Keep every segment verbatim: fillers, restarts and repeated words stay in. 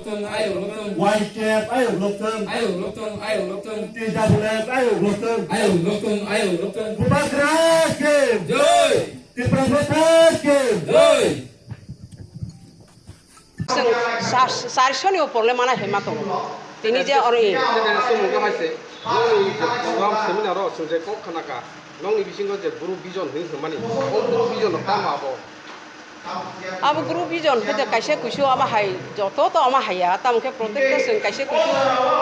Loktung, ayuk loktung. Y T F ayuk loktung. Ayuk loktung, ayuk loktung. T W F ayuk loktung. Ayuk loktung, ayuk loktung. Bubagra ki. Jai. Tipra Motha ki. Jai. Chwng char-, charsoni upor le mana hema tongo. Tini je oro i. Sumung khe hai se. Nokni program seminar o chwng je kok khna kha. Nokni bisingo je group vision hinwi hwnmani. O group vision no tamo abo? Abo group vision khe je kaisa kuisu ama hai joto to ama hai ya. Tamo khe protecta chwng kaisa kuisu,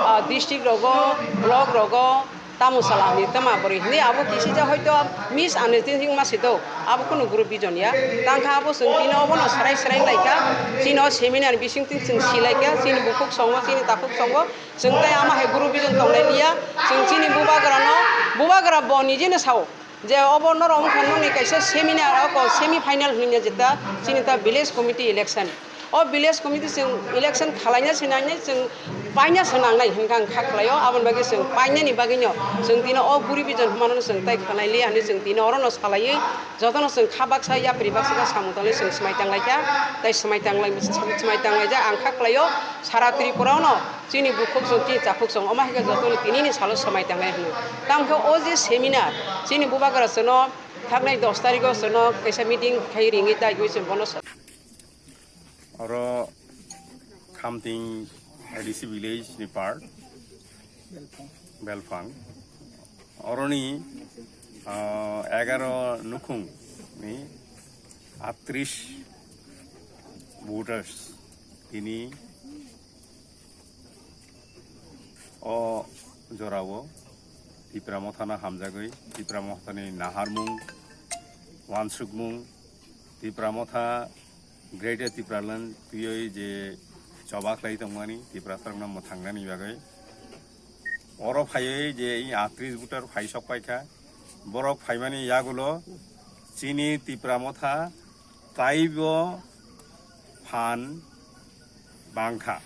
ah, district rogo, block rogo, tamo sala hinwi tama bwrwi hinwi abo kisija hoito misunderstanding ma sito, abo kunu group vision ya. Tangkha abo chwng tino obono srai srai laikha, chini o seminar bisingtwi chwng silaikha, chini bukhuk songo, chini takhuk songo, chwng tei ama hai group vision tonglai liya, chwng chini bubagrano, bubagra bo nijeno sao je obo norok wngkha nokni kaisa seminar, oko semi final hinwi jeta chini ta village committee election. O village committee chwng election khalaina se nangnai, chwng paina se nangnai hinwi ang kha khlaio. Aboni bagwi chwng painani bagwino chwng tino o guri bijon hwnmano chwng tai khlai liya hinwi chwng tino orono salaiwi jotono chwng kha baksa yapri baksa khe samung tanglai chwng swmai tanglaikha. Tai swmai tanglai, swmai tanglaijak ang kha khlaio sara Tripura-ono chini bukhuk chwng chini chakhuk chwng omo hai khe jotono tinini salo swmai tanglai hwnwi. Tamo khe o je seminar chini bubagra chwngno thaknai dos tarigo chwngno kaisa meeting khai ringwi tai gwi chwng bono sa- Oro Khamting A D C village ni part, Belphang. Oroni, ah, egaro nukhung ni atris voters tini o jorao Tipra Mothano hamjagwi, Tipra Mothani naharmung, wansukmung, Tipra Motha Greater Tipraland twiwi je choba khlai tongmani, Tiprasarokno mwthangnani bagwi. Oro phaiwi je i atris voter phai sok paikha, borok phaimani yagulo chini Tipra Motha taibo phan bangkha.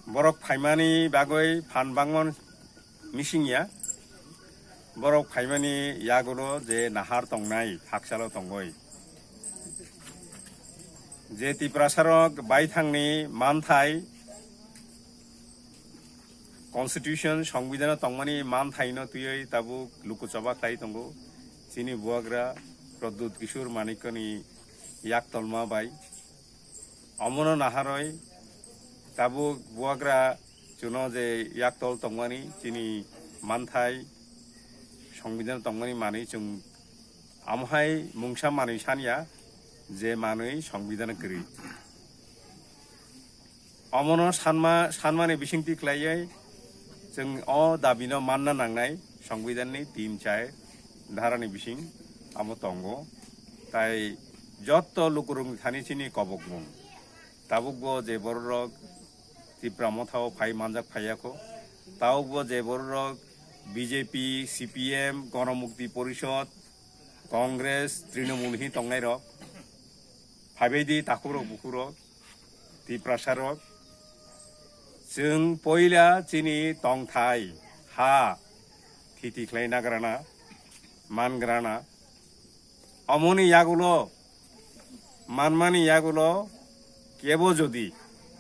Borok phaimani bagwi phan bangmani mising ya. Borok phaimani yagulo je nahar tongnai, thaksalo tongoi. Je Tiprasarok baithangni manthai, Constitution, Songbidhano tongmani manthaino twiwi tabuk luku choba khlai tongo. Chini bubagra Pradyut Kishore Manikyani yaktolma bai. Omono naharwi tabuk bubagra chwngno je yaktol tongmani chini manthai Songbidhano tongmani manwi chwng amohai mungsa manwi sanya je manwi Songbidhano kwrwi. Omono sanma, sanmani bisingtwi khlaiwi chwng o dabino manna nangnai Songbidhanni tin char dharani bising amo tongo. Tai jotto lukurokni thani chini kobokmung. Tabukbo je bororok Tipra Mothao phai manjak phaiyakho, tabukbo je bororok B J P, C P M, Ganamukti Porishod, Congress, Trinamool hi tongnairok, phaibaidi takhukrok bukhukrok, Tiprasarok, chwng poila chini tongthai ha thiti khlai nagrana, mangrana, omoni yagulo, manmani yagulo kebo jodi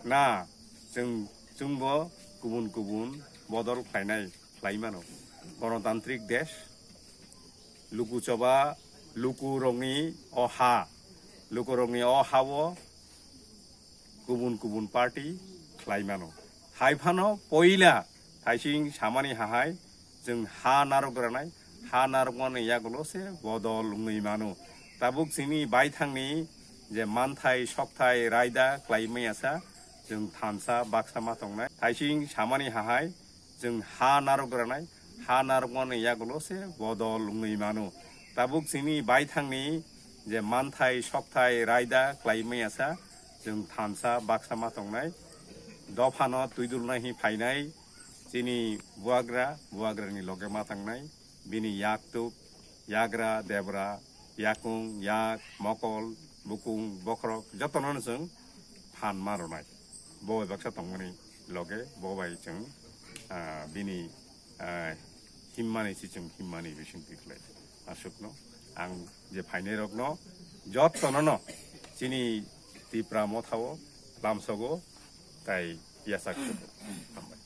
na chwng, chwngbo kubun kubun bodol khlainai, khlai mano. Ganatantrik desh, luku choba, lukurokni o ha, lukurokni o ha-o kubun kubun party khlai mano. Hai phano poila thaising samani hahai chwng ha narwk granai, ha narwkmani yagulo se bodol wngwi mano. Tabuk chini baithangni je manthai, sokthai, raida khlai maya sa chwng thansa baksa ma tongnai. Thaising samani hahai chwng ha narwk granai, ha narwkmani yagulo se bodol wngwi mano. Tabuk chini baithangni je manthai, sokthai, raida khlai maya sa chwng thansa baksa ma tongnai. Dophano twidulnai hi phainai chini buagra, buagrani loge ma tangnai. Bini yak tuk, yagra, debra, yakung, yak, mokol, bukung, bokhorok jotono chwng phan ma rwnai. Bo bai baksa tongmani loge bo bai chwng, ah, bini, ah, himmani si chwng himmani bising tikhlai. Aswkno ang je phainairokno jotono no chini Tipra Mothao lamsogo tai yachak. Hambai.